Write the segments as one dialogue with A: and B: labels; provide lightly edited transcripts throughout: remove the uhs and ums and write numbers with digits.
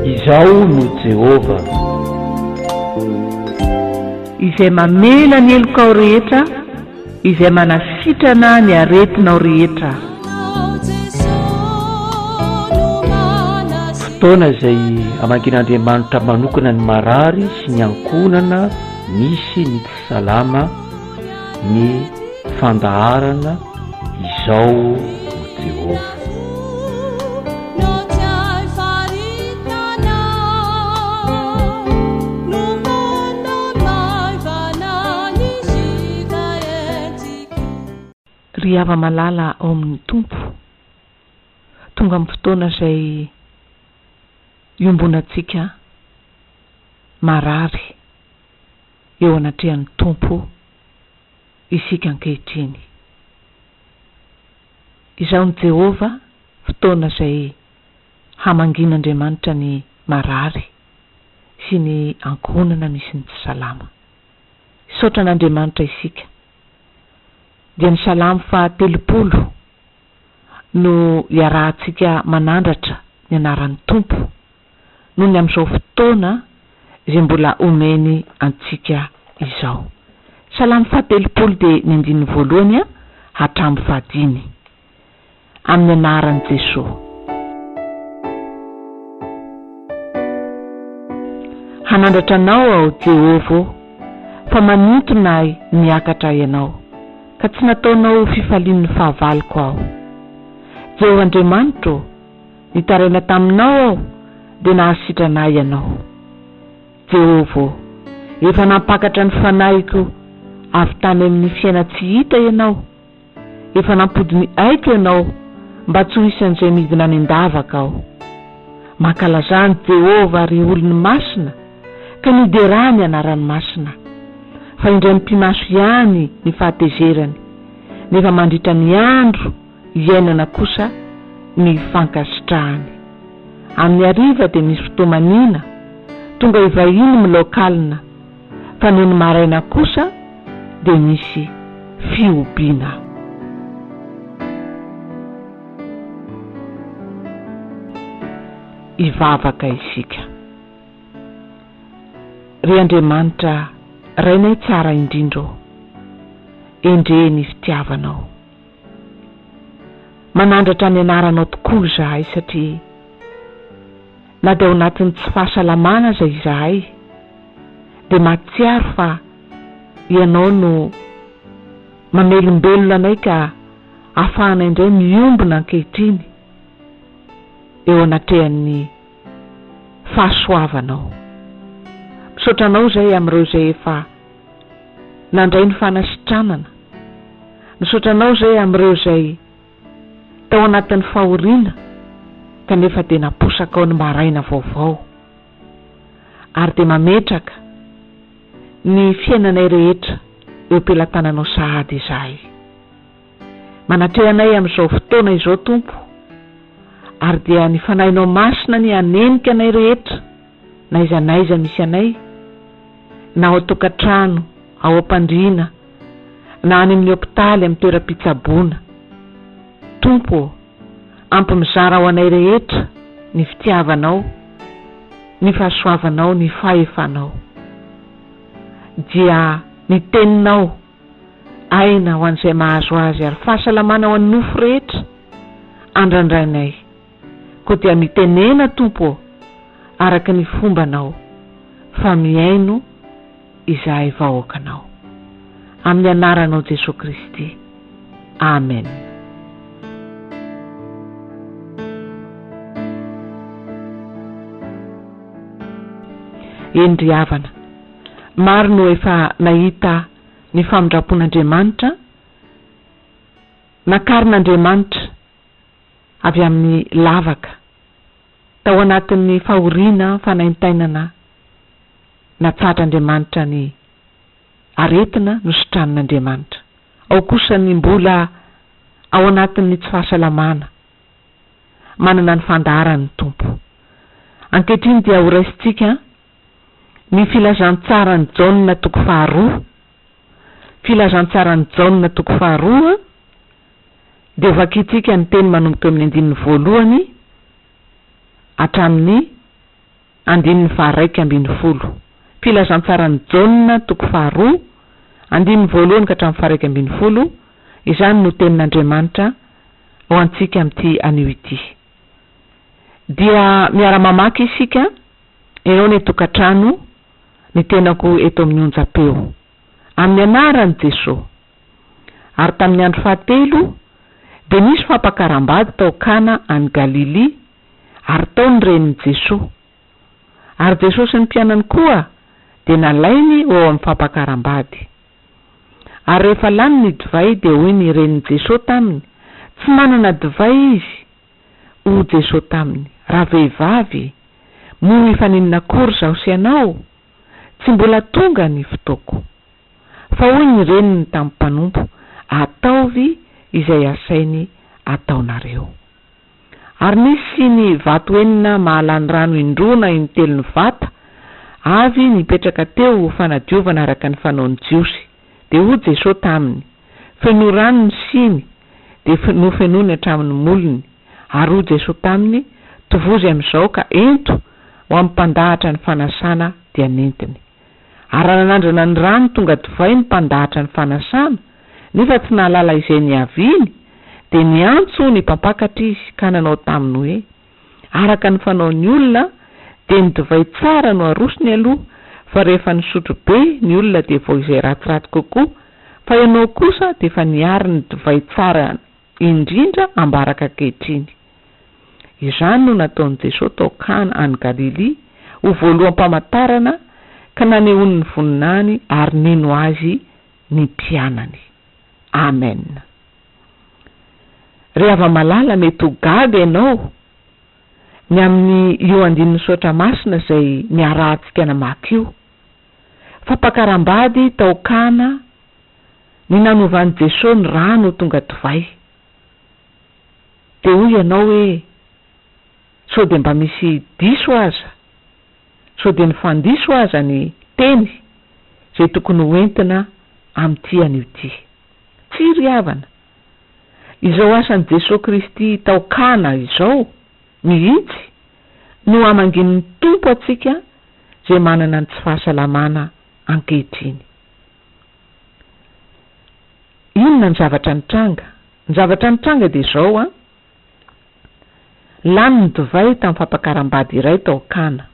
A: Izaho no Jehovah.
B: Izay mamela ny helokao rehetra, Izay manasitrana ny aretinao rehetra.
A: Fotoana izay hamangian'Andriamanitra manokana ny marary sy ny ankohonana misy ny tsy salama ny fandaharana Izao no Jehovah.
B: Ry hava-malala ao amin'ny Tompo, tonga amin'ny fotoana izay iombonantsika marary eo anatrehan'ny Tompo isika ankehitriny. Izao ny Jehovah, fotoana izay hamangian'Andriamanitra ny marary sy ny ankohonana misy ny tsy salama. Hisaotra an'Andriamanitra isika. Dia ny Salamo faha 30 no iarahantsika manandratra ny anaran'ny Tompo noho ny amin'izao fotoana izay mbola omeny antsika izao. Salamo faha 30 dia ny andininy voalohany hatramin'ny fahadimy. Amin'ny anaran'i Jesoa. Hanandratra anao aho, Jehovah ô, fa manintona ahy miakatra Ianao, ka tsy nataonao ho fifalian'ny fahavaloko aho. Jehovah Andriamanitro ô, nitaraina taminao aho, dia nahasitrana ahy Ianao. Jehovah ô, efa nampakatra ny fanahiko avy tany amin'ny fiainan-tsy hita Ianao. Efa nampody ny aiko Ianao mba tsy ho isan'izay midina any an-davaka aho. Mankalazà an'i Jehovah, ry olony masina, ka miderà ny anarany masina. Fa indray mipi-maso ihany ny fahatezerany, nefa mandritra ny andro iainana kosa ny fankasitrahany. Amin'ny hariva dia misy fotoa-manina, tonga hivahiny milaokalina. Fa nony maraina kosa dia misy fihobiana. Hivavaka isika. Ry Andriamanitra Rainay tsara indrindra ô, endrey ny fitiavanao. Manandratra ny anaranao tokoa izahay satria na dia ao anatin'ny tsy fahasalamana aza izahay dia mahatsiaro fa Ianao no mamelombelona anay ka ahafahanay indray miombona ankehitriny eo anatrehan'ny fahasoavanao. Misaotra Anao izay amin'ireo izay efa nandray ny fanasitranana. Misaotra Anao izay amin'ireo izay tao anatin'ny fahoriana kanefa dia naposakao ny maraina vaovao ary dia mametraka ny fiainanay rehetra eo am-pelatananao sahady izahay. Manatreha anay amin'izao fotoana izao Tompo ary dia ny Fanahinao Masina anie hanenika anay rehetra n'aiza n'aiza misy anay na ao an-tokantrano, ao am-pandriana, na any amin'ny hopitaly, amin'ny toeram-pitsaboana. Tompo ô, ampy mizara ho anay rehetra ny fitiavanao, ny fahasoavanao, ny fahefanao. Dia ny Teninao, aina ho an'izay mahazo azy ary fahasalamana ho an'ny nofo rehetra, andrandrainay. Koa dia mitenena, Tompo ô, araka ny fombanao, fa mihaino izahay vahoakanao. Amin'ny anaranao Jesoa Kristy. Amen. Eny ry havana, maro no efa nahita ny famindram-pon'Andriamanitra, nakarin'Andriamanitra avy amin'ny lavaka, tao anatin'ny fahoriana, fanaintainana, natsahatr'Andriamanitra ny aretina nositranin'Andriamanitra. Ao kosa ny mbola ao anatin'ny tsy fahasalamana, manana ny fandaharany ny Tompo. Ankehitriny dia horaisintsika ny Filazantsaran'i Jaona toko faharoa, Filazantsaran'i Jaona toko faharoa. Dia vakintsika ny teny manomboka eo amin'ny andininy voalohany hatramin'ny andininy faha-11. Filazantsaran'i Jaona toko faharoa, andininy voalohany ka hatramin'ny faha-11, izany no tenin'Andriamanitra ho antsika amin'ity anio ity. Dia miara-mamaky isika, ianao any an-tokantrano, ny tenako eto amin'ny onjam-peo. Amin'ny anaran'i Jesoa. Ary tamin'ny andro fahatelo, dia nisy fampakaram-bady tao Kana any Galilia, ary tao ny renin'i Jesoa. Ary Jesoa sy ny mpianany koa dia nalainy ho ao amin'ny fampakaram-bady. Ary rehefa lany ny divay dia hoy ny renin'i Jesoa taminy, Tsy manana divay izy. Hoy Jesoa taminy, Ravehivavy, moa mifaninona akory izaho sy ianao? Tsy mbola tonga ny fotoako. Fa hoy ny reniny tamin'ny mpanompo, Ataovy izay asainy ataonareo. Ary nisy siny vato enina mahalany rano indroa na intelo ny vata, avy nipetraka teo ho fanadiovana araka ny fanaon'ny Jiosy. Dia hoy Jesoa taminy, Fenoy rano ny siny, dia nofenoiny hatramin'ny molony. Ary hoy Jesoa taminy, Tovozy amin'izao ka ento ho amin'ny mpandahatra ny fanasana, dia nentiny. Ary raha nanandrana ny rano tonga divay ny mpandahatra ny fanasana, nefa tsy nahalala izay niaviany, dia niantso ny mpampakatra izy ka nanao taminy hoe, Araka ny fanaon'ny olona, dia ny divay tsara no arosony aloha, fa rehefa nisotro be ny olona dia vao izay ratsiratsy kokoa, fa ianao kosa dia efa niary ny divay tsara indrindra ambaraka ankehitriny. Izany no nataon'i Jesoa tao Kana any Galilia ho voaloham-pamantarana ka nanehoany ny voninahiny ary nino Azy ny mpianany. Amen. Ry hava-malala, mety ho gaga ianao ny amin'ny io andinin'ny Soratra Masina izay niarahantsika namaky io. Fampakaram-bady tao Kana ny nanovan'i Jesoa ny rano ho tonga divay. Dia hoy ianao hoe, sao dia mba misy diso aza, sao dia nifandiso aza ny teny izay tokony ho entina amin'ity anio ity. Tsia ry havana, izao asan'i Jesoa Kristy tao Kana izao mihitsy no hamangian'ny Tompo antsika izay manana ny tsy fahasalamana ankehitriny. Inona ny zavatra nitranga? Ny zavatra nitranga dia izao an, lany ny divay tamin'ny fampakaram-bady iray tao Kana.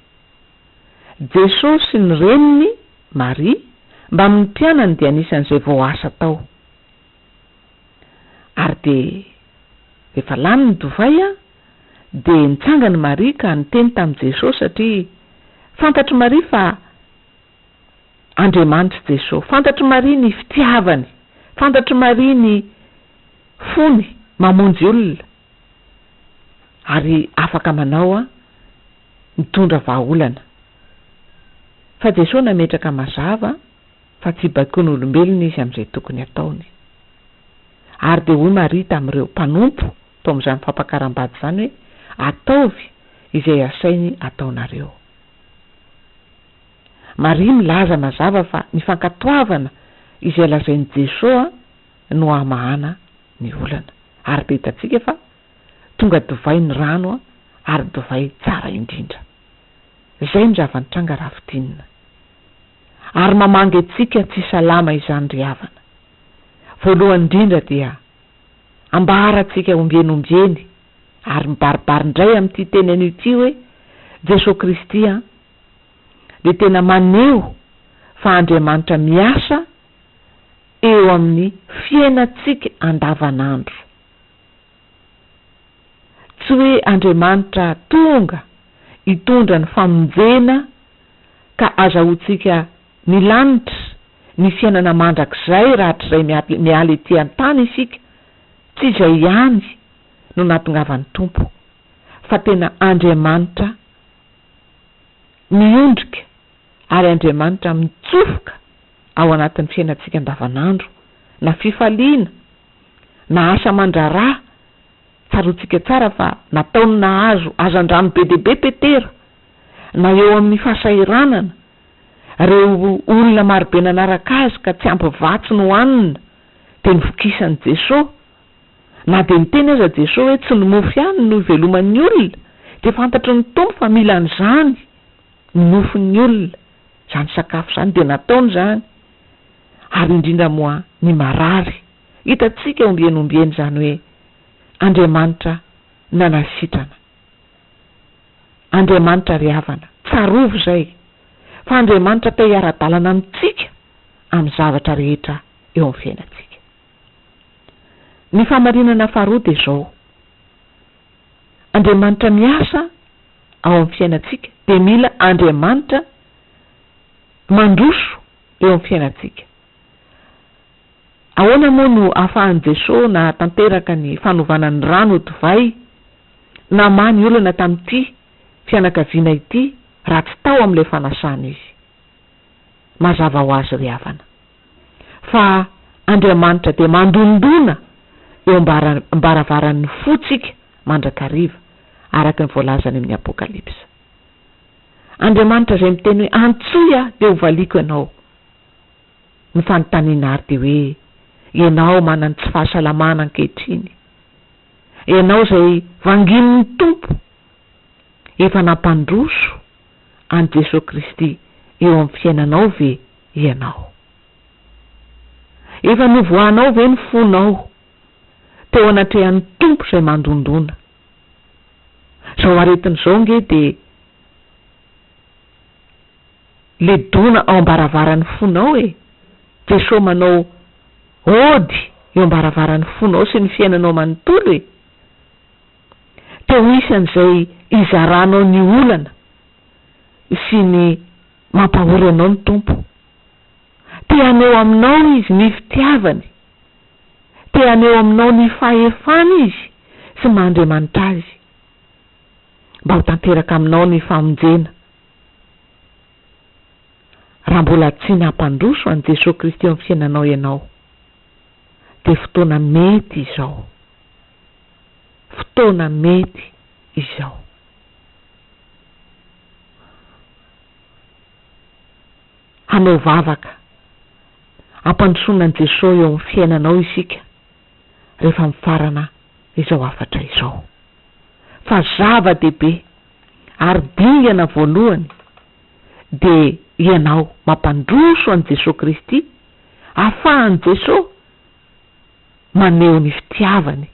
B: Jesosy sy ny reniny, Maria, mbamin'ny mpianany dia anisan'izay voaasa tao. Ary dia rehefa lany ny divay an, dia nitsangana i Maria ka niteny tamin'i Jesosy satria fantatr'i Maria fa Andriamanitra i Jesoa. Fantatr'i Maria ny fitiavany. Fantatr'i Maria ny fony mamonjy olona. Ary afaka manao mitondra vahaolana. Fa Jesoa nametraka mazava fa tsy baikoin'olombelona izy amin'izay tokony hataony. Ary dia hoy Maria tamin'ireo mpanompo tao amin'izany fampakaram-bady izany hoe, Ataovy izay asainy ataonareo. Maria milaza mazava fa ny fankatoavana izay lazain'i Jesoa no hamahana ny olana. Ary dia hitantsika fa tonga divay ny rano ary divay tsara indrindra. Izay no zava-nitranga raha fintinina. Ary mamangy antsika tsy salama izany ry havana. Voalohany indrindra dia ambarantsika ombieny ombieny ary mibaribary indray amin'ity teny anio ity hoe Jesoa Kristy an, dia tena maneho fa Andriamanitra miasa eo amin'ny fiainantsika andavanandro. Tsy hoe Andriamanitra tonga hitondra ny famonjena ka azahoantsika ny lanitra, ny fiainana mandrakizay rahatrizay miala ety an-tany isika, tsy izay ihany no nahatongavan'ny Tompo fa tena Andriamanitra miondrika ary Andriamanitra mitsofoka ao anatin'ny fiainantsika andavanandro, na fifaliana, na asa aman-draharaha, tsaroantsika tsara fa nataony nahazo hazandrano be dia be Petera, na eo amin'ny fahasahiranana, ireo olona marobe nanaraka azy ka tsy ampy vatsy nohanina dia novokisan'i Jesoa. Na dia niteny aza Jesoa hoe tsy ny mofo ihany no iveloman'ny olona, dia fantatry ny Tompo fa mila an'izany ny nofon'ny olona, izany sakafo izany, dia nataony izany, ary indrindra moa ny marary. Hitantsika ombieny ombieny izany hoe Andriamanitra nanasitrana. Andriamanitra ry havana, tsarovy izay, fa Andriamanitra te hiara-dalana amintsika amin'ny zavatra rehetra eo amin'ny fiainantsika. Ny fahamarinana faharoa dia izao, Andriamanitra miasa ao amin'ny fiainantsika dia mila Andriamanitra mandroso eo amin'ny fiainantsika. Ahoana moa no ahafahan'i Jesoa nahatanteraka ny fanovana ny rano ho divay, namaha ny olana tamin'ity fianakaviana ity raha tsy tao amin'ilay fanasana izy? Mazava ho azy ry havana fa Andriamanitra dia mandondona eo am-baravaran'ny fontsika mandrakariva araka ny voalazany amin'ny Apokalypsa. Andriamanitra izay miteny hoe antsoy aho dia hovaliako ianao. Ny fanontaniana àry dia hoe, ianao manana tsy fahasalamana ankehitriny, ianao izay vanginin'ny Tompo, efa nampandroso an'i Jesoa Kristy eo amin'ny fiainanao ve ianao? Efa novoahanao ve ny fonao teo anatrehan'ny Tompo izay mandondona? Izao aretina izao ange dia le dona ao ambaravaran'ny fonao e! Jesoa manao ody eo ambaravaran'ny fonao sy ny fiainanao manontolo e! Te ho isan'izay hizaranao ny olana sy ny mampahory anao ny Tompo. Te haneho aminao Izy ny fitiavany. Te haneho aminao ny fahefany Izy sy maha Andriamanitra Azy. Mba ho tanteraka aminao ny famonjena. Raha mbola tsy nampandroso an'i Jesoa Kristy eo amin'ny fiainanao ianao, dia fotoana mety izao. Fotoana mety izao. Hanao vavaka hampandrosoana an'i Jesoa eo amin'ny fiainanao isika rehefa mifarana izao hafatra izao. Fa zava-dehibe ary dingana voalohany dia ianao mampandroso an'i Jesoa Kristy ahafahan'i Jesoa maneho ny fitiavany,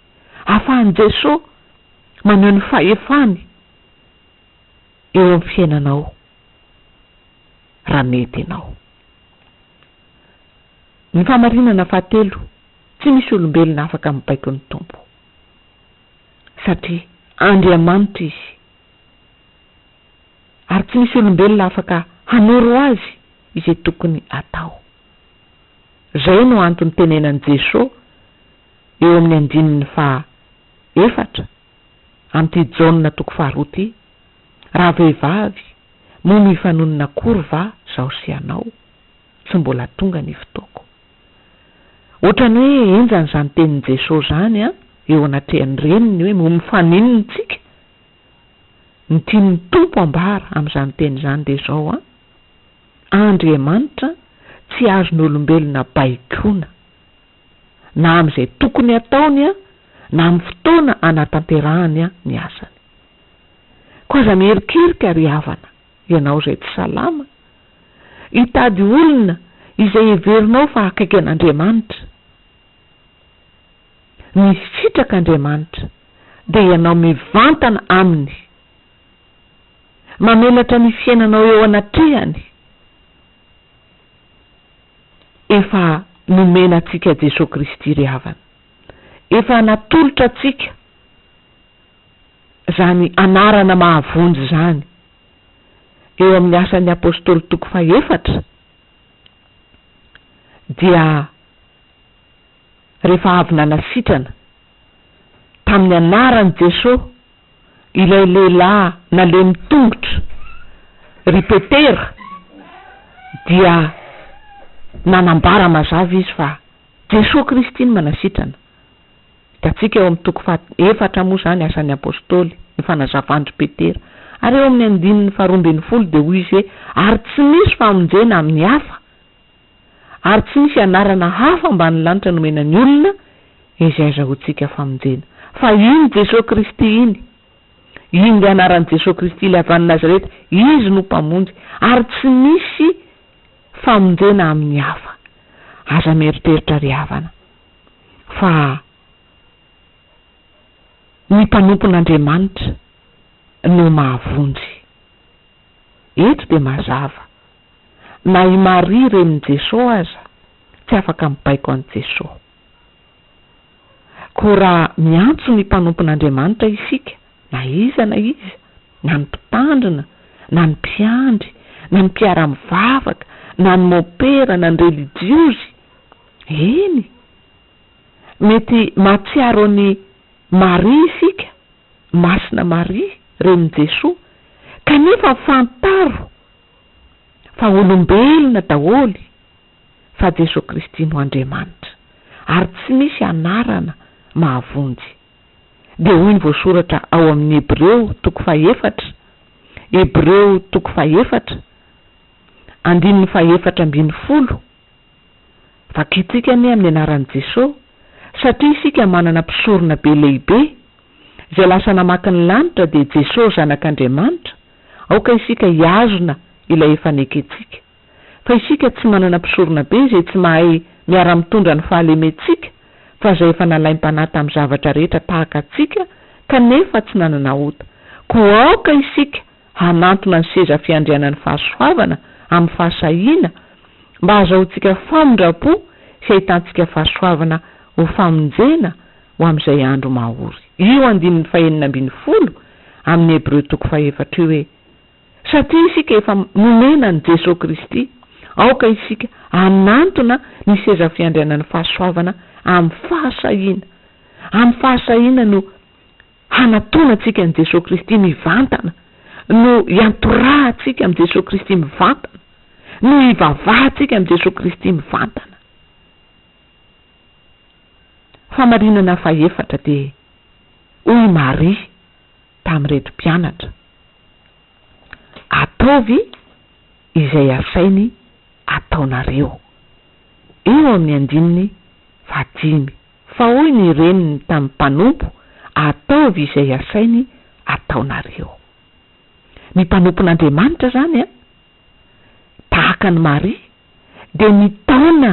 B: ahafahan'i Jesoa maneho ny fahefany eo amin'ny fiainanao raha mety ianao. Ny fahamarinana fahatelo, tsy misy olombelona afaka mibaiko ny Tompo satria Andriamanitra Izy ary tsy misy olombelona afaka hanoro azy izay tokony atao. Izay no antony tenenan'i Jesoa eo amin'ny andininy faha efatra amin'ity Jaona toko faharoa ity, Raha vehivavy, moa mifanonona akory va zaho sy ianao? Tsy mbola tonga ny fotoako. Ohatran'ny hoe henjana izany tenin'i Jesoa izany an, eo anatrehan'ny reniny hoe moa mifaninona tsika? Ny tian'ny Tompo ambara amin'izany teny izany dia izao an, Andriamanitra tsy azon'olombelona baikoina, na amin'izay tokony hataony na amin'ny fotoana anatanterahany ny asany. Koa aza mierikerika ry havana, ianao izay tsy salama, hitady olona izay heverinao fa akaiky an'Andriamanitra. Misitraka Andriamanitra, dia ianao mivantana Aminy. Mamelatra ny fiainanao eo anatrehany. Efa nomena antsika Jesoa Kristy ry havana. Efa natolotra antsika izany anarana mahavonjy izany. Eo amin'ny Asan'ny Apostoly toko fahefatra dia rehefa avy nanasitrana tamin'ny anaran'i Jesoa ilay lehilahy nalemy tongotra, ry Petera, dia nanambara mazava izy fa Jesoa Kristy no manasitrana. Hitantsika eo amin'ny toko faha efatra moa izany Asan'ny Apostoly, ny fanazavan-dry Petera. Ary eo amin'ny andininy faharoa ambinifolo dia hoy izy hoe, Ary tsy misy famonjena amin'ny hafa, ary tsy misy anarana hafa ambanin'ny lanitra nomena ny olona. Izay azahoantsika famonjena. Fa iny Jesoa Kristy iny, iny ilay anaran'i Jesoa Kristy ilay avy any Nazareta, Izy no Mpamonjy, ary tsy misy famonjena amin'ny hafa. Aza mieritreritra ry havana fa ny mpanompon'Andriamanitra no mahavonjy. Eto dia mazava, na i Maria renin'i Jesoa aza tsy afaka mibaiko an'i Jesoa. Koa raha miantso ny mpanompon'Andriamanitra isika, na iza na iza, na ny mpitandrina, na ny mpiandry, na ny mpiara-mivavaka, na ny mompera, na ny relijiozy, eny, mety mahatsiaro an'i Maria isika, Masina Maria, renin'i Jesoa, kanefa fantaro fa olombelona daholo fa Jesoa Kristy no Andriamanitra, ary tsy misy anarana mahavonjy. Dia hoy ny voasoratra ao amin'ny Hebreo toko fahefatra, Hebreo toko fahefatra, andininy fahefatra ambinifolo, Vakintsika anie amin'ny anaran'i Jesoa, satria isika manana mpisorona be lehibe, izay lasa namaky ny lanitra dia Jesoa Zanak'Andriamanitra, aoka isika hihazona ilay efa nekentsika. Fa isika tsy manana mpisoronabe izay tsy mahay miara-mitondra ny fahalementsika, fa izay efa nalaim-panahy tamin'ny zavatra rehetra tahaka antsika, kanefa tsy nanana ota. Koa aoka isika hanantona ny seza fiandrianan'ny fahasoavana amin'ny fahasahiana, mba hahazahoantsika famindram-po sy hahitantsika fahasoavana ho famonjena ho amin'izay andro mahory. Io andininy fahenina ambinifolo amin'ny Hebreo toko fahefatra io hoe, Satria isika efa nomena an'i Jesoa Kristy, aoka isika hanantona ny seza fiandrianan'ny fahasoavana amin'ny fahasahiana. Amin'ny fahasahiana no hanatonantsika an'i Jesoa Kristy mivantana, no hiantorahantsika amin'i Jesoa Kristy mivantana, no hivavahantsika amin'i Jesoa Kristy mivantana. Fahamarinana fahefatra dia hoy i Maria tamin'ireto mpianatra, Ataovy izay asainy ataonareo. Eo amin'ny andininy fahadimy. Fa hoy ny reniny tamin'ny mpanompo, Ataovy izay asainy ataonareo. Ny mpanompon'Andriamanitra izany an, tahaka an'i Maria, dia mitaona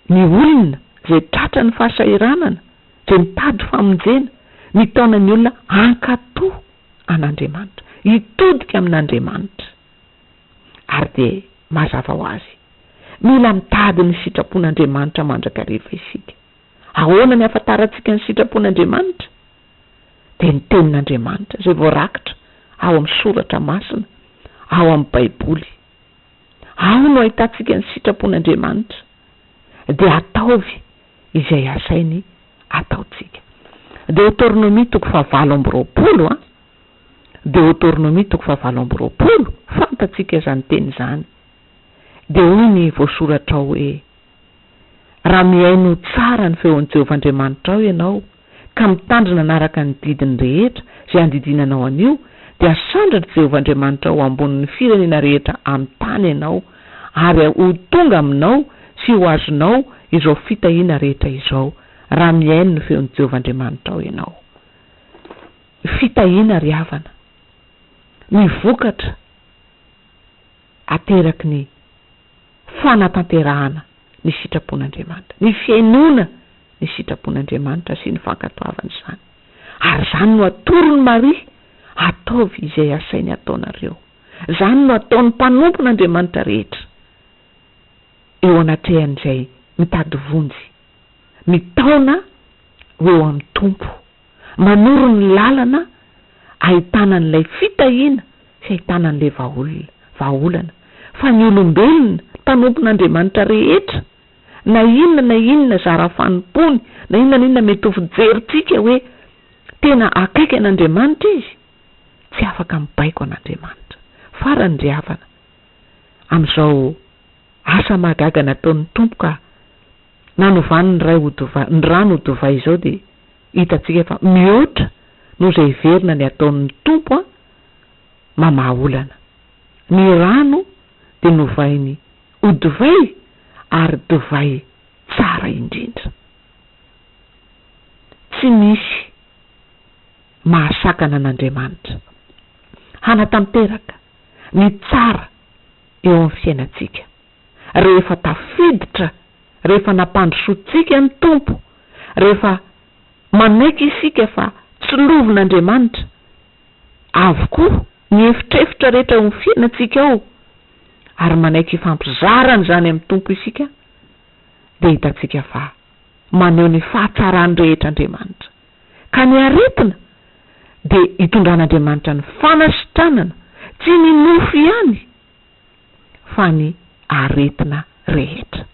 B: ny olona izay tratran'ny fahasahiranana, izay mitady famonjena, mitaona ny olona hankatò an'Andriamanitra, hitodika amin'Andriamanitra. Ary dia mazava ho azy, mila mitady ny sitrapon'Andriamanitra mandrakariva isika. Ahoana ny ahafantarantsika ny sitrapon'Andriamanitra? Dia ny Tenin'Andriamanitra izay voarakitra ao amin'ny Soratra Masina, ao amin'ny Baiboly. Ao no ahitantsika ny sitrapon'Andriamanitra. Dia ataovy izay asainy ataontsika. Deotornomia toko fahavalo amby roapolo a. Deotornomia toko fahavalo amby roapolo, fantatsika izany teny izany. Dia hoy ny voasoratra ao hoe, Raha mihaino tsara ny feon'i Jehovah Andriamanitrao ianao, ka mitandrina hanaraka ny didiny rehetra izay andidiana anao anio, dia hasandratr'i Jehovah Andriamanitrao ho ambonin'ny firenena rehetra amin'ny tany ianao, ary ho tonga aminao sy ho azonao izao fitahiana rehetra izao, raha mihaino ny feon'i Jehovah Andriamanitrao ianao. Fitahiana ry havana, ny vokatra ateraky ny fanatanterahana ny sitrapon'Andriamanitra, ny fihainoana ny sitrapon'Andriamanitra sy ny fankatoavana izany. Ary izany no atoron'i Maria, ataovy izay asainy ataonareo. Izany no ataon'ny mpanompon'Andriamanitra rehetra eo anatrehan'izay mitady vonjy, mitaona ho eo amin'ny Tompo, manoro ny lalana ahitana an'ilay fitahiana sy ahitana an'ilay vahaolona, vahaolana. Fa ny olombelona, mpanompon'Andriamanitra rehetra, na inona na inona zara fanompoany, na inona na inona mety ho fijerintsika hoe tena akaiky an'Andriamanitra izy, tsy afaka mibaiko an'Andriamanitra. Farany ry havana, amin'izao asa mahagaga nataon'ny Tompo ka nanovany ny ray ho divay, ny rano ho divay izao dia hitantsika fa mihoatra noho izay heverina ny ataon'ny Tompo an, mamaha olana. Ny rano dia novainy ho divay ary divay tsara indrindra. Tsy misy mahasakana an'Andriamanitra hanatanteraka ny tsara eo amin'ny fiainantsika. Rehefa tafiditra, rehefa nampandrosoantsika ny Tompo, rehefa manaiky isika fa tsilovin'Andriamanitra avokoa ny efitrefitra rehetra eo amin'ny fiainantsika ao, ary manaiky hifampizarana izany amin'ny Tompo isika, dia hitantsika fa maneho ny fahatsarany rehetra Andriamanitra. Ka ny aretina dia itondran'Andriamanitra ny fanasitranana, tsy ny nofo ihany fa ny aretina rehetra.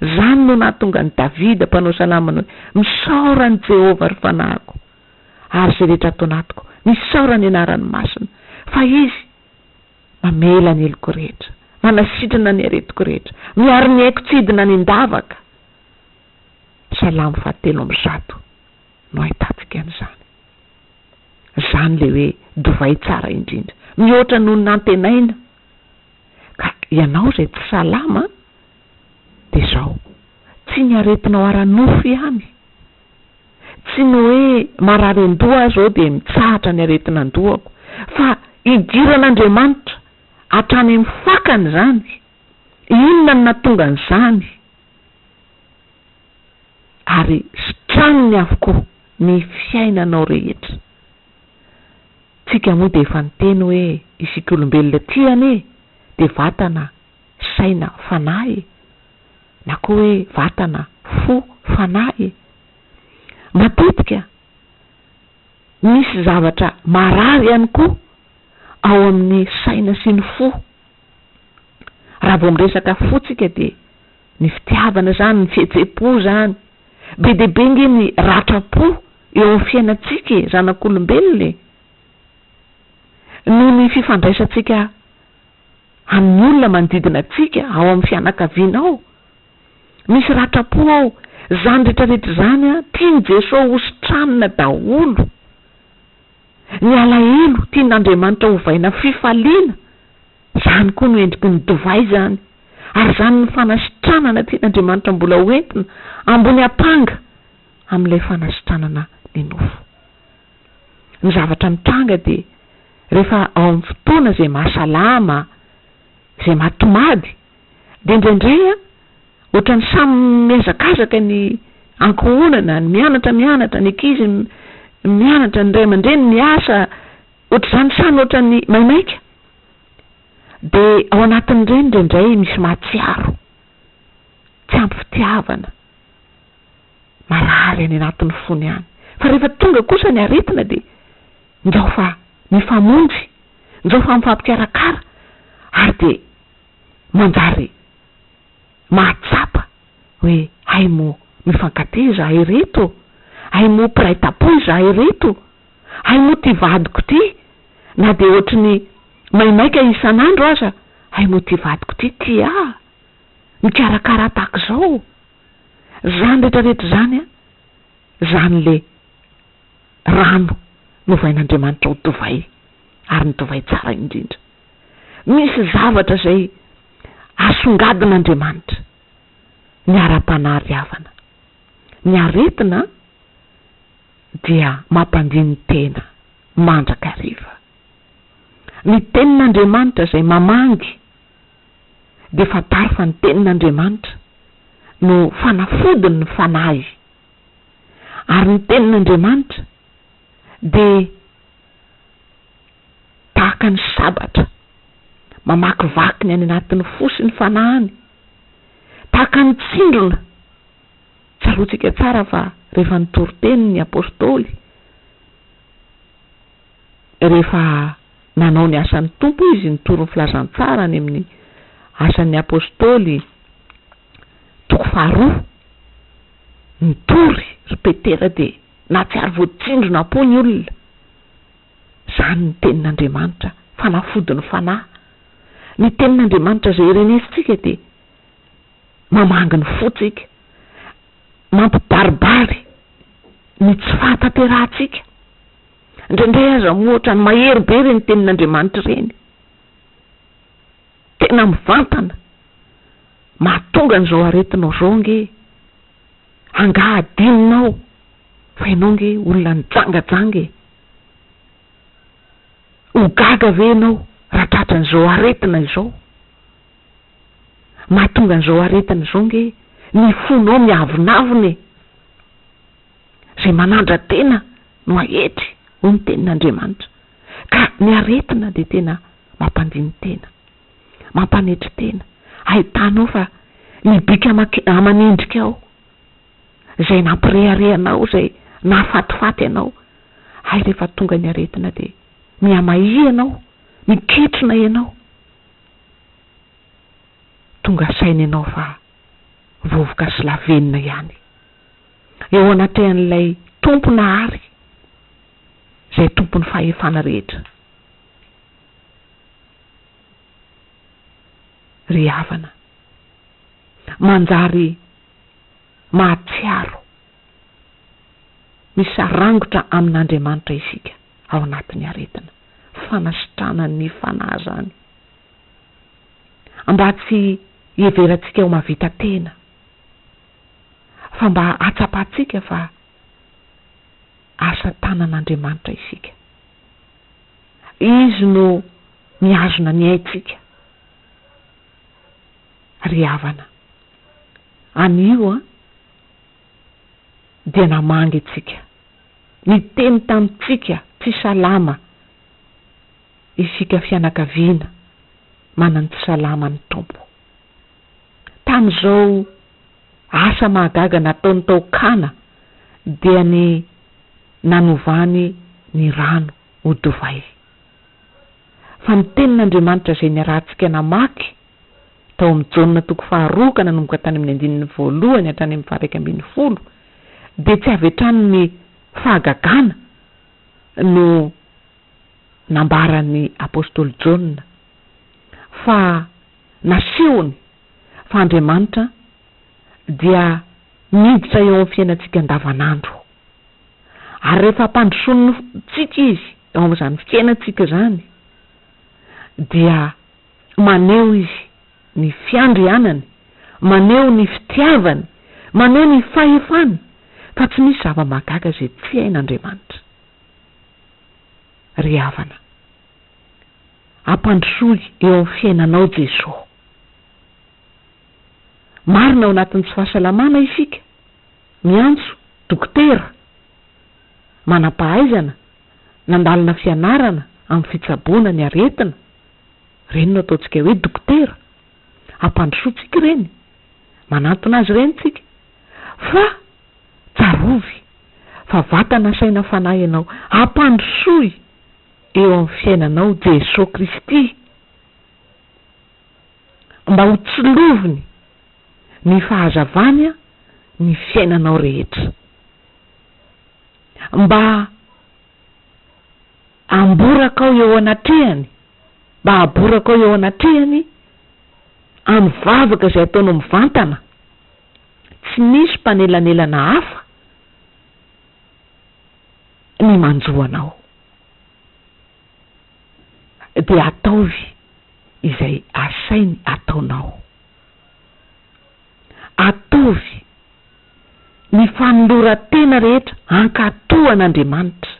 B: Izany no nahatonga an'i Davida mpanao salamo hanao hoe, Misaora an'i Jehovah, ry fanahiko, ary izay rehetra ato anatiko, misaora ny anarany masina, fa Izy mamela ny heloko rehetra, manasitrana ny aretiko rehetra, miaro ny aiko tsy hidina any an-davaka. Salamo fahatelo 103 no ahitantsika an'izany. Izany ilay hoe divay tsara indrindra, mihoatra noho ny nantenaina. Ka ianao izay tsy salama dia izao, tsy ny aretinao ara-nofo ihany, tsy ny hoe marary an-doha aho izao dia mitsahatra ny aretin'andohako, fa idiran'Andriamanitra hatrany amin'ny fakany izany. Inona no nahatonga an'izany? Ary sitraniny avokoa ny fiainanao rehetra. Tsika moa dia efa niteny hoe isika olombelona ity anie dia vatana, saina, fanahy e! Na koa hoe vatana, fo, fanahy e! Matetika misy zavatra marary ihany koa ao amin'ny saina sy ny fo. Raha vao miresaka fo tsika dia ny fitiavana izany, ny fihetseham-po izany. Be dia be nge ny ratram-po eo amin'ny fiainantsika e, zanak'olombelona e. Noho ny fifandraisantsika amin'ny olona manodidina antsika, ao amin'ny fianakaviana ao. Misy ratram-po ao. Izany rehetra rehetra izany an, tian'i Jesoa hositranina daholo. Ny alahelo tian'Andriamanitra hovaina fifaliana, izany koa no endriky ny divay izany, ary izany no fanasitranana tian'Andriamanitra mbola ho entina ambony ampanga amin'ilay fanasitranana ny nofo. Ny zavatra mitranga dia rehefa ao amin'ny fotoana izay mahasalama, izay mahatomady, dia indraindray an, ohatran'ny samy mihazakazaka ny ankohonana, ny mianatra mianatra, ny ankizy mianatra, ny ray aman-dreny miasa, ohatr'izany samy ohatran'ny maimaika. Dia ao anatin'ireny indraindray misy mahatsiaro tsy ampy fitiavana, marary any anatin'ny fony any. Fa rehefa tonga kosa ny aretina dia njao fa mifamonjy, njao fa mifampikarakara ary dia manjary mahatsapa hoe hay moa mifankatia izahay ireto, hay moa mpiray tampo izahay ireto, hay moa ity vadiko ity na dia ohatry ny maimaika isan'andro aza, hay moa ity vadiko ity tia ahy, mikarakara ahy tahaka izao. Izany rehetra rehetra izany an, izany le rano novain'Andriamanitra ho divay, ary ny divay tsara indrindra. Misy zavatra izay asongadin'Andriamanitra, ny ara-panahy ry havana. Ny aretina dia mampandini-tena mandrakariva. Ny tenin'Andriamanitra izay mamangy dia fantaro fa ny tenin'Andriamanitra no fanafodin'ny fanahy. Ary ny tenin'Andriamanitra dia tahaka ny sabatra mamakivaky ny any anatin'ny fo sy ny fanahiny, tahaka ny tsindrona. Tsaroantsika tsara fa rehefa nitory teny ny Apostoly, rehefa nanao ny asan'ny Tompo izy, nitory ny filazantsara any amin'ny Asan'ny Apostoly toko faharoa, nitory ry Petera dia nahatsiaro voatsindrona am-po ny olona. Izany ny tenin'Andriamanitra, fanafodin'ny fanahy. Ny tenin'Andriamanitra izay renesintsika dia mamangy ny fontsika, mampibaribary ny tsy fahatanterahantsika. Indraindray aza moa ohatran'ny mahery be ireny tenin'Andriamanitra ireny. Tena mivantana. Mahatonga an'izao aretinao izao ange. Angaha adinonao? Fa ianao nge olona nijangajanga e! Ho gaga ve ianao raha tratran'izao aretina izao? Mahatonga an'izao aretina izao nge ny fonao miavonavona e! Izay manandra-tena no aetry, hoy ny tenin'Andriamanitra. Ka ny aretina dia tena mampandini-tena, mampanetry tena, ahitanao fa ny bika aman'endrikao, izay nampirehareha anao, izay nahafatifaty anao, hay rehefa tonga ny aretina dia mihamahia ianao, miketrona ianao, tonga saina ianao fa vovoka sy lavenona ihany eo anatrehan'ilay Tompo Nahary izay tompon'ny fahefana rehetra. Ry havana, manjary mahatsiaro misarangotra amin'Andriamanitra isika ao anatin'ny aretina, fanasitranan'ny fanahy izany, mba tsy hiheverantsika ho mahavita tena, fa mba hahatsapantsika fa asa tanan'Andriamanitra isika. Izy no mihazona ny aintsika. Ry havana, anio an, dia namangy antsika, niteny tamintsika tsy salama isika fianakaviana manan-tsy salama ny Tompo. Tamin'izao asa mahagaga nataony tao Kana dia ny nanovany ny rano ho divay. Fa ny tenin'Andriamanitra izay niarahantsika namaky tao amin'ny Jaona toko faharoa ka nanomboka tany amin'ny andininy voalohany hatrany amin'ny faha-11 dia tsy avy hatrany ny fahagagana no nambaran'ny apostoly Jaona fa nasehony fa Andriamanitra dia miditra eo amin'ny fiainantsika andavanandro. Ary rehefa ampandrosonintsika Izy eo amin'izany fiainantsika izany dia maneho Izy ny fiandrianany, maneho ny fitiavany, maneho ny fahefany fa tsy misy zava-mahagaga izay tsy hain'Andriamanitra. Ry havana, ampandrosoy eo amin'ny fiainanao Jesoa. Marina ao anatin'ny tsy fahasalamana isika, miantso dokotera, manam-pahaizana, nandalina fianarana amin'ny fitsaboana ny aretina, ireny no ataontsika hoe dokotera, ampandrosoantsika ireny, manantona azy ireny tsika, fa tsarovy fa vatana saina fanahy ianao, ampandrosoy eo amin'ny fiainanao Jesoa Kristy mba ho tsiloviny ny fahazavany ny fiainanao rehetra. Mba amborakao eo anatrehany, mba aborakao eo anatrehany amin'ny vavaka izay ataonao mivantana, tsy misy mpanelanelana hafa ny manjo anao. Dia ataovy izay asainy ataonao. Ataovy ny fanoloran-tena rehetra hankatò an'Andriamanitra.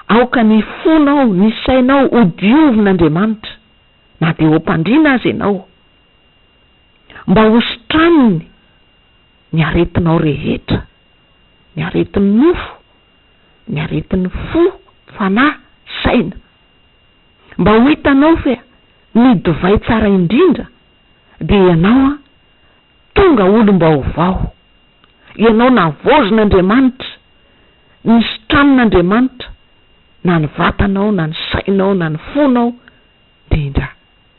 B: Aoka ny fonao, ny sainao ho diovin'Andriamanitra, na dia eo am-pandriana aza ianao, mba ho sitraniny ny aretinao rehetra, ny aretin'ny nofo, ny aretin'ny fo, fanahy, saina. Mba ho hitanao fa ny divay tsara indrindra dia ianao an, tonga olom-baovao. Ianao navaozin'Andriamanitra, nisitranin'Andriamanitra, na ny vatanao, na ny sainao, na ny fonao, indrindra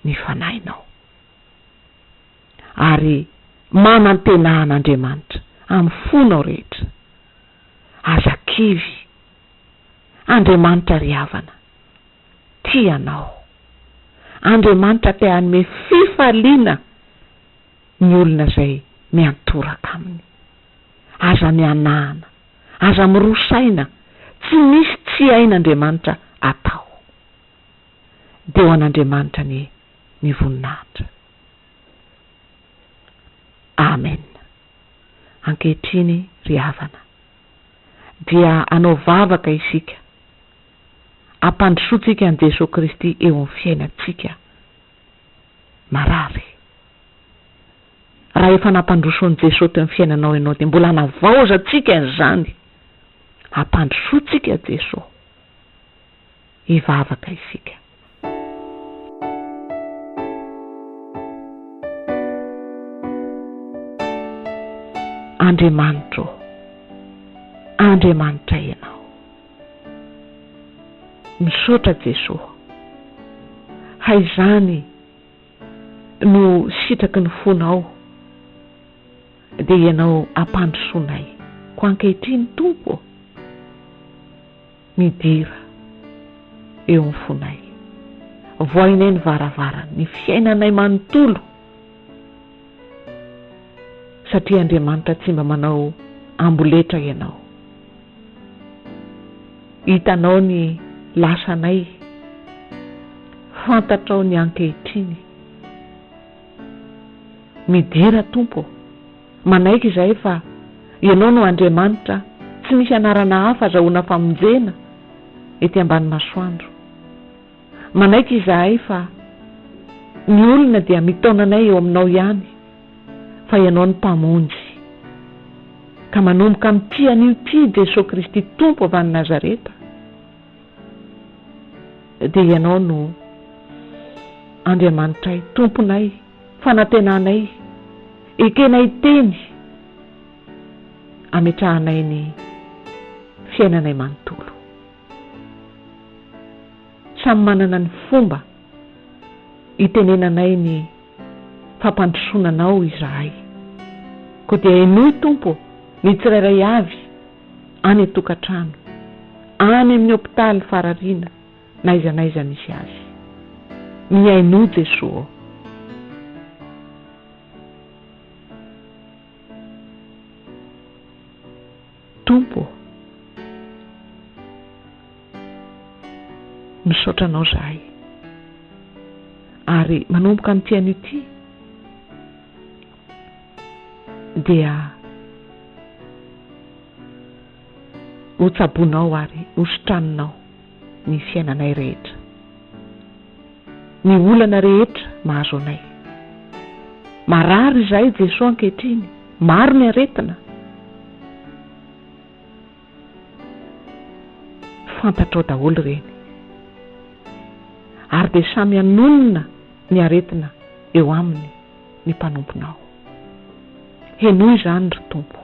B: ny fanahinao. Ary manantenà an'Andriamanitra amin'ny fonao rehetra. Aza kivy. Andriamanitra ry havana, tia anao. Andriamanitra te hanome fifaliana ny olona izay miantoraka aminy. Aza mihanahana, aza miroa saina, tsy misy tsy hain'Andriamanitra atao. Dia ho an'Andriamanitra anie ny voninahitra. Amen. Ankehitriny ry havana dia hanao vavaka isika, hampandrosoantsika an'i Jesoa Kristy eo amin'ny fiainantsika marary. Raha efa nampandroso an'i Jesoa teo amin'ny fiainanao ianao dia mbola hanavaozantsika an'izany. Hampandrosoantsika Jesoa. Hivavaka isika. Andriamanitro ô, Andriamanitra Ianao. Misaotra Jesoa. Hay izany no sitraky ny fonao dia Ianao ampandrosoanay. Koa ankehitriny Tompo ô, midira eo amin'ny fonay. Vohainay ny varavarany, ny fiainanay manontolo. Satria Andriamanitra tsy mba manao amboletra Ianao. Hitanao ny lasanay, fantatrao ny ankehitriny. Midira Tompo ô! Manaiky izahay fa Ianao no Andriamanitra, tsy misy anarana hafa azahoana famonjena ety ambany masoandro. Manaiky izahay fa ny olona dia mitaona anay eo aminao ihany fa Ianao no Mpamonjy. Ka manomboka amin'ity anio ity Jesoa Kristy Tompo avy any Nazareta dia Ianao no Andriamanitray, Tomponay, Fanantenanay, ekenay teny ametrahanay ny fiainanay manontolo. Samy manana ny fomba itenenanay ny fampandrosoana Anao izahay. Koa dia henoy Tompo ô, ny tsirairay avy any an-tokantrano, any amin'ny hopitaly farariana na aiza na aiza misy azy. Mihainoa Jesoa ô. Tompo ô, misaotra Anao izahay. Ary manomboka amin'ity anio ity dia hotsaboinao ary hositraninao ny fiainanay rehetra. Ny olana rehetra mahazo anay. Marary izahay Jesoa ankehitriny, maro ny aretina. Fantatrao daholo ireny. Ary dia samy hanonona ny aretina eo aminy ny mpanomponao. Henoy izany ry Tompo.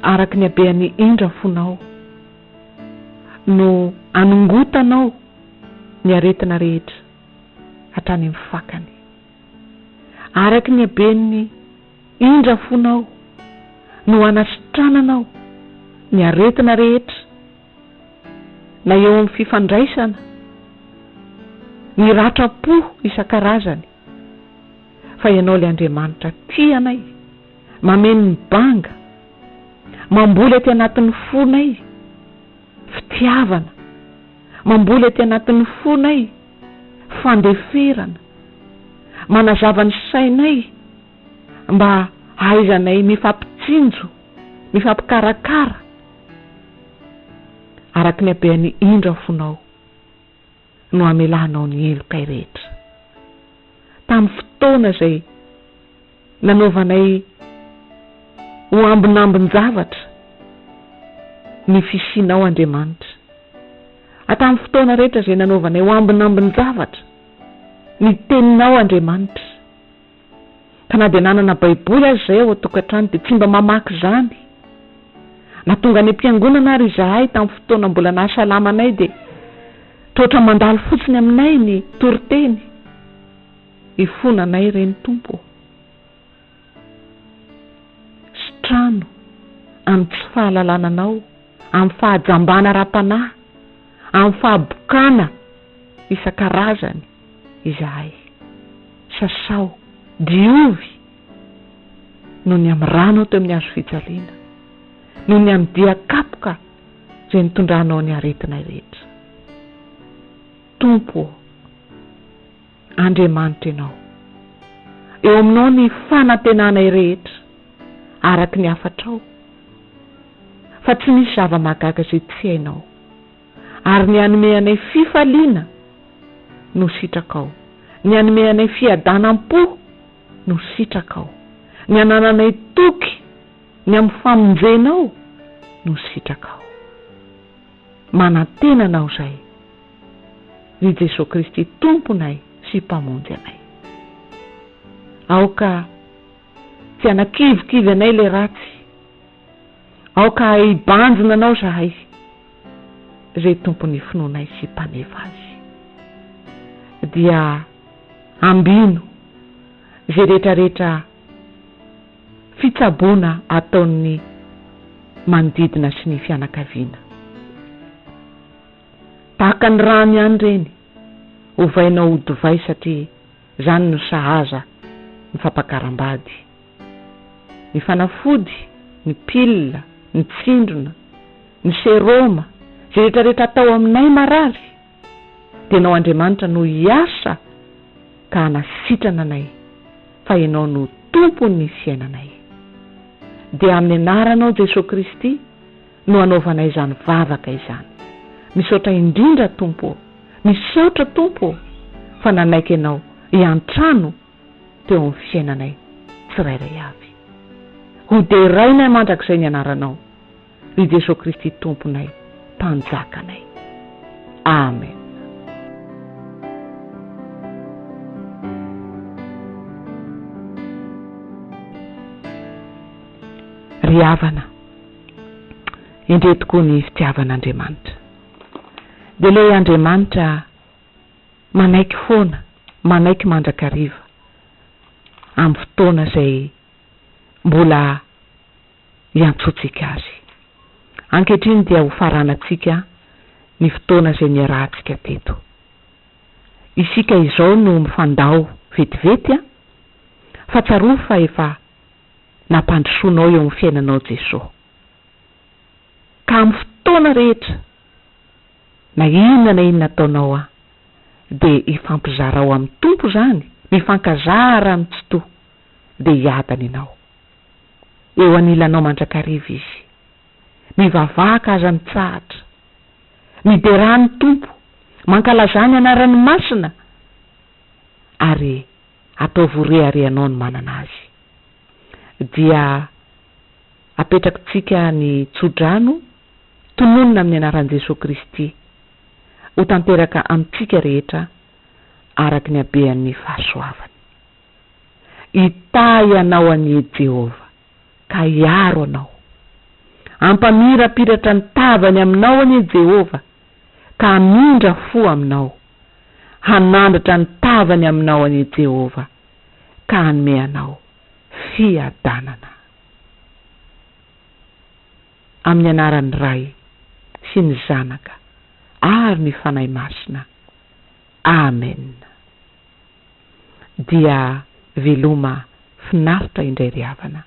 B: Araka ny habean'ny indra fonao no anongotanao ny aretina rehetra hatrany amin'ny fakany. Araka ny haben'ny indra fonao no anasitrananao ny aretina rehetra na eo amin'ny fifandraisana, ny ratram-po isan-karazany, fa Ianao ilay Andriamanitra tia anay, mameno ny banga, mamboly aty anatin'ny fonay fitiavana, mamboly aty anatin'ny fonay fandeferana, manazava ny sainay mba hahaizanay mifampitsinjo, mifampikarakara araka ny habean'ny indra fonao no hamelanao ny helokay rehetra. Tamin'ny fotoana izay nanaovanay ho ambinambin-javatra ny fisianao Andriamanitra, tamin'ny fotoana rehetra izay nanaovanay ho ambinambin-javatra ny teninao Andriamanitra, Ka na dia nanana baiboly aza izay ao an-tokantrano dia tsy mba mamaky izany. Na tonga any am-piangonana ary izahay tamin'ny fotoana mbola nahasalama anay dia toa mandalo fotsiny aminay ny toriteny. Hifona anay ireny Tompo ô. Sitrano amin'ny tsy fahalalana Anao, amin'ny fahajambana ara-panahy, amin'ny fahabokana isan-karazany izahay. Sasao, diovy noho ny amin'ny ranao teo amin'ny hazo fijaliana, noho ny amin'ny dia kapoka izay nitondranao ny aretinay rehetra. Tompo ô! Andriamanitra Ianao. Eo aminao ny fanantenanay rehetra, araka ny hafatrao, fa tsy misy zava-mahagaga izay tsy hainao. Ary ny hanome anay fifaliana no sitrakao, ny hanome anay fiadanam-po no sitrakao, ny hanananay toky ny amin'ny famonjenao no sitrakao. Manantena Anao izahay, ry Jesoa Kristy Tomponay sy Mpamonjy anay. Aoka tsy hanakivikivy anay ilay ratsy. Aoka hahay hibanjina Anao izahay, izay Tompon'ny finoanay sy Mpanefa azy. Dia ambino izay rehetrarehetra fitsaboana ataon'ny manodidina sy ny fianakaviana. Tahaka ny rano ihany ireny, ovainao ho divay satria izany no sahaza ny fampakaram-bady. Ny fanafody, ny pile, ny tsindrona, ny seroma, izay rehetra rehetra atao aminay marary dia Ianao Andriamanitra no hiasa ka hanasitrana anay fa Ianao no Tompon'ny fiainanay. Dia amin'ny anaranao Jesoa Kristy no anaovanay izany vavaka izany. Misaotra indrindra Tompo ô! Misaotra Tompo ô! Fa nanaiky Ianao hiantrano teo amin'ny fiainanay tsirairay avy. Ho derainay mandrakizay ny anaranao, ry Jesoa Kristy Tomponay, Mpanjakanay. Amen. Ry havana, endrey tokoa ny fitiavan'Andriamanitra. Dia ilay Andriamanitra Manaiky foana, manaiky mandrakariva amin'ny fotoana izay mbola iantsoantsika Azy. Ankehitriny dia hofaranantsika ny fotoana izay niarahantsika teto. Isika izao no mifandao vetivety an! Fa tsarovy fa efa nampandrosoanao eo amin'ny fiainanao Jesoa. Ka amin'ny fotoana rehetra Na inona na inona ataonao an, dia ifampizarao amin'ny Tompo izany, mifankazara amin'ny Tsitoha, dia hiadana ianao. Eo anilanao mandrakariva Izy. Mivavaha ka aza mitsahatra. Miderà ny Tompo, mankalazà ny anarany masina, ary ataovy ho reharehanao ny manana Azy. Dia apetrakitsika ny tsodrano tononina amin'ny anaran'i Jesoa Kristy ho tanteraka amintsika rehetra araka ny habean'ny fahasoavany. Hitahy anao anie Jehovah ka hiaro anao. Hampamirapiratra ny tavany aminao anie Jehovah ka hamindra fo aminao. Hanandratra ny tavany aminao anie Jehovah ka hanome anao fiadanana. Amin'ny anaran'ny Ray sy ny Zanaka ary ny Fanahy Masina. Amen. Dia veloma finaritra indray ry havana.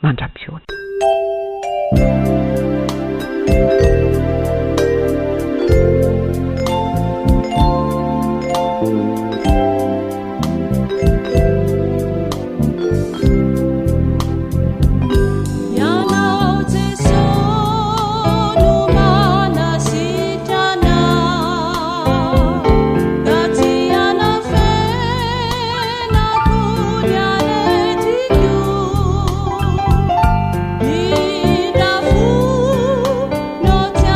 B: Mandra-pihaona.
C: Ianao Jeso no manasitrana Ka tsy hanafenako ny aretiko Indra fo no tsy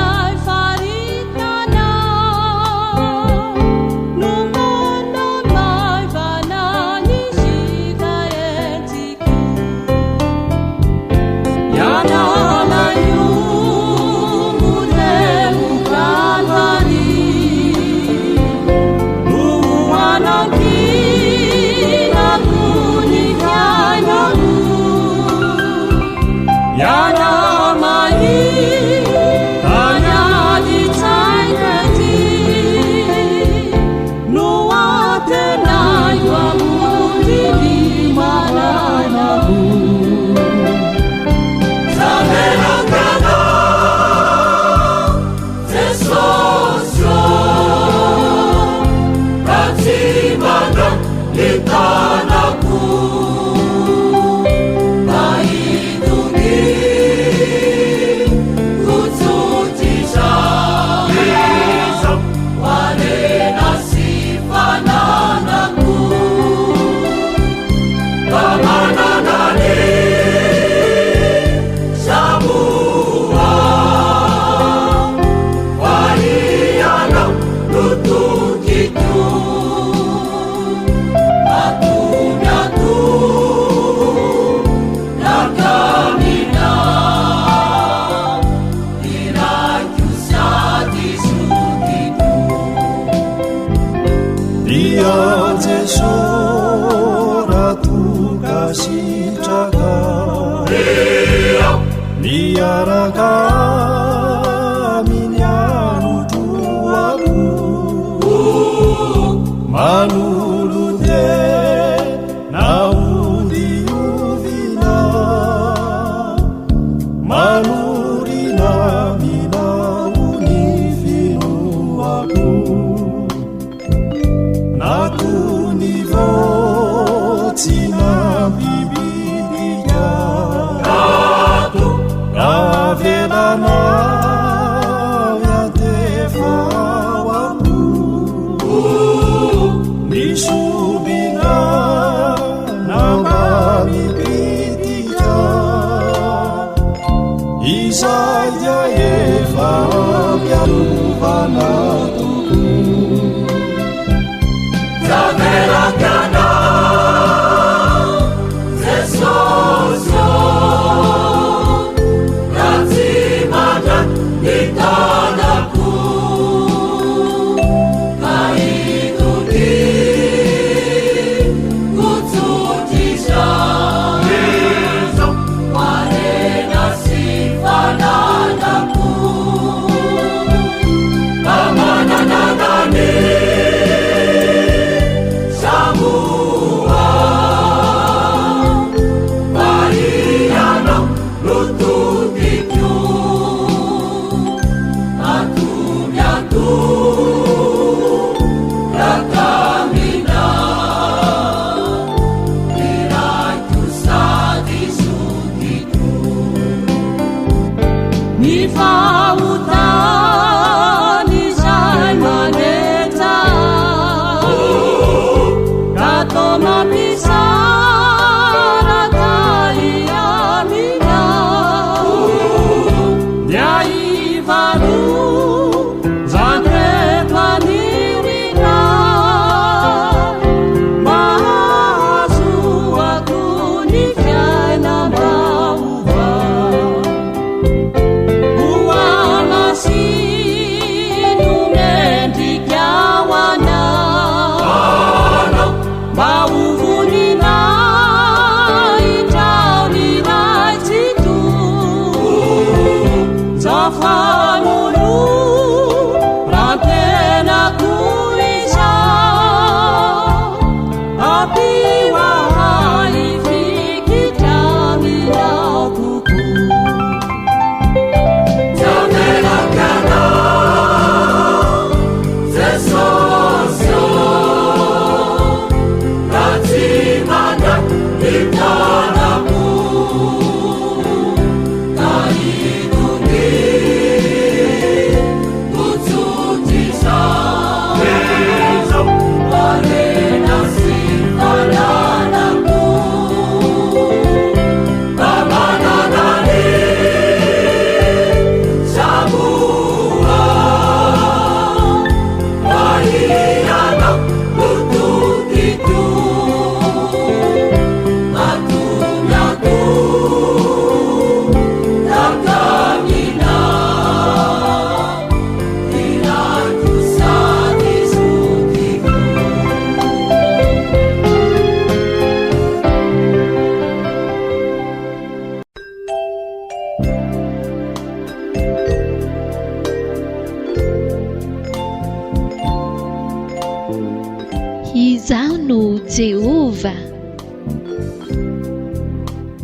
D: Izaho no Jehovah.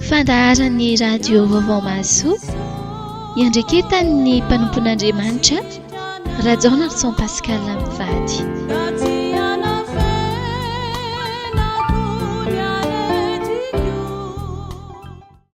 D: Fandaharan'ny Radio Vaovao Mahasoa, iandreketan'ny mpanompon'Andriamanitra, Rajaonarison Pascal mivady.